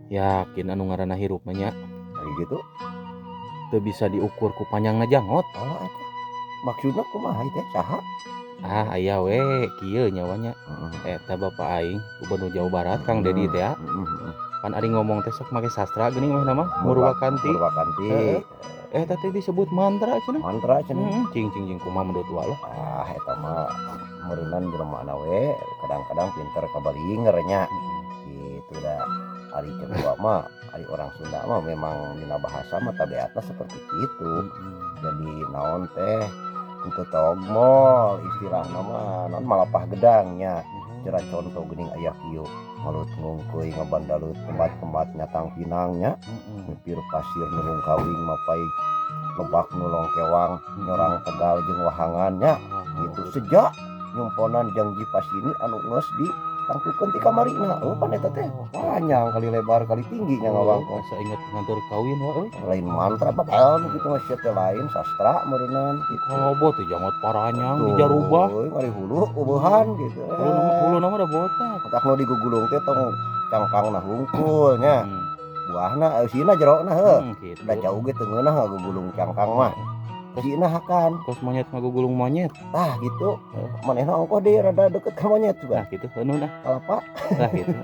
Yakin anu ngaranna hirup mah nya. Ari gitu. Teu bisa diukur ku panjangna jangot. Alah, eta maksudna kumaha ieu teh, saha? Ah, aya we kieu nyawanya. Eta bapak aing, Gubernur Jawa Barat, Kang Dedi teh ya. Pan ari ngomong teh sok make sastra geuning mah nama Murwakanti. Murwakanti. Heeh. Eta teh disebut mantra cenah. Mantra cenah. Heeh, cing cing cing, kumaha menurut lah. Ah, eta mah meureunan jelema we kadang-kadang pinter kabalinger nya. Gitu dah. Ari cek gua mah, ari orang Sunda mah memang dina bahasa mah tabiatna seperti itu. Jadi naon teh, untuk togmol istilahna mah naon, malapah gedangnya. Cara contoh geuning aya kieu, malut ngungkeuy ngabandalut kembat-kembat nyatang pinangnya, nyepir pasir nulung kawing, mapai lebak nulong kewang, nyorang tegal jeung wahangannya gitu, sejak nyumponan janji pasini anu geus ditangtukeun ti kamarina. Oh, pan eta teh panjang kali lebar kali tinggi nya ngawangkong. Asa inget ngantor kawin wa euy. Lain mantra padahal nu kitu mah, sia teh lain sastra meureunnan gitu. Kalau teh jangot paranyang di jarubah. Tuh, ngari hulu ubehan gitu. Hulu nama udah botak. Matak nu digugulung teh tong cangkangna hungkul nya. Buahna eusina jerona heuh. Gitu. Da jauh ge teu ngeunah ngagugulung cangkang mah. Eusina hakan. Kos monyet ngagugulung monyet. Tah gitu. Heeh. Manehna ongkoh deui rada deket ka monyet juga. Nah gitu, heunuh nah. Kalapa. Nah gitu.